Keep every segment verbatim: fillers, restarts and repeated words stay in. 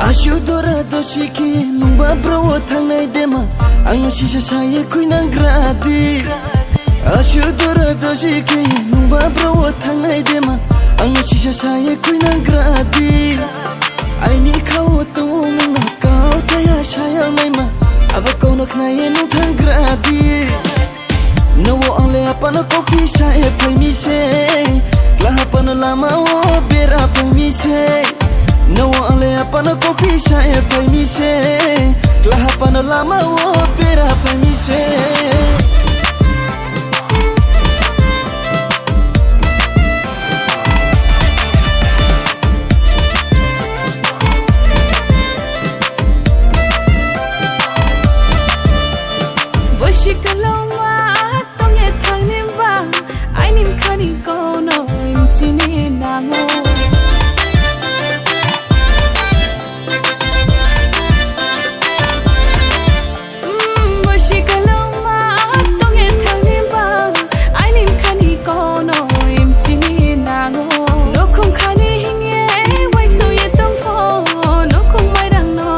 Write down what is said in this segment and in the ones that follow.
Aswk dora dosi khe nwng ba bro o thangnai dema, ang no sisa saye khuinang gra di. Aswk dora dosi khe nwng ba bro o thangnai dema, ang no sisa saye khuinang gra di. Aini khao tongo nwng no kau thaya saya maima, abo kau no khnaye nwng thang gra di. Nowo angle apano kopi sa e phaimi se, klahapano lama o bera phaimi se. Nowo angle apano kopi sa e phaimi se, klahapano lama o bera phaimi se. Bosi kaloma tongye thangni ba, aini mkhani kono imchini nango. Mm, bosi kaloma tongye thangni ba, aini mkhani kono imchini nango. Nokhung khani hingye waisoye tongpho, nokhung mairangno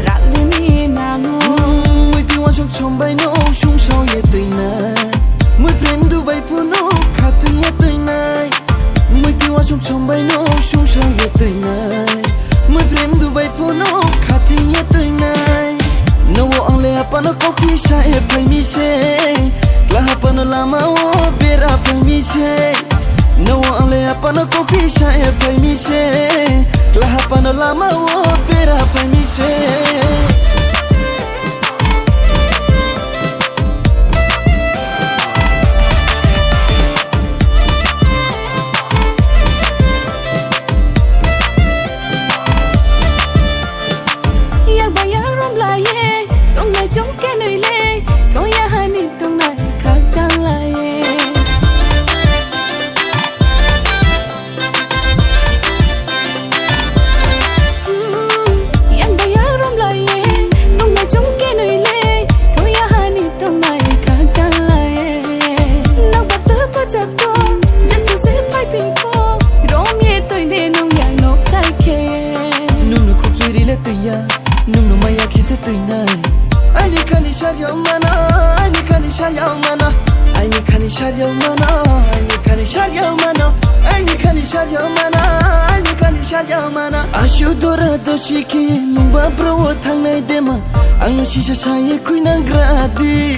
raknini nango. Mm, muipi wasuk sombai no sungsaoye tuinai. Mui prem dubai phunu khatungye tuinai. Muipi wasuk sombai no sungsaoye tuinai. Mui prem dubai phunu khatungye tuinai. Nowo angle apano kopi sa e phaimi se, klahapano lama o bera phaimi se. Nowo angle apano kopi sa e phaimi se, klahapano lama o bera phaimi se. Yak ba yak rom lai ye, tongnai chong ke nui le, thong ya hani tongnai khak chang lai ye. Hmm, yang ba yang rom lai ye, nung na jong ke nui le, to ya hani tong nai ka jang lai ye. Nang bak tur pa jak to, jesu se pai pi ko, rom ye toi de nung yang nok chai ke. Nung nu khuk chui ri le toi ya, nung nu maya khi se toi nai. Aini khani sar yo mano, aini khani sar yo mano, aini khani sar yo mano, aini khani sar yo mano, aini khani sar yo mano, aini khani sar yo mano. Aswk dora dosi khe nwng ba bro o thangnai dema, ang no sisa saye khuinang gra di.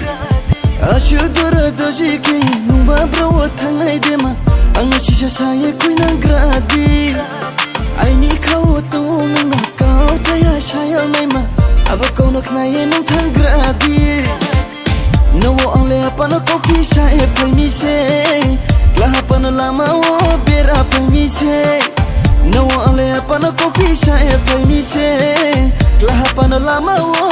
Aswk dora dosi khe nwng ba bro o thangnai dema, ang no sisa saye khuinang gra di. Aini khao tongo nwng no kau thaya saya maima, abo kau no khnaye nwng thang gra di. Nowo angle apano kopi sa e phaimi se, klahapano lama o bera phaimi se. Nowo angle apano kopi sa e phaimi se, klahapano lama o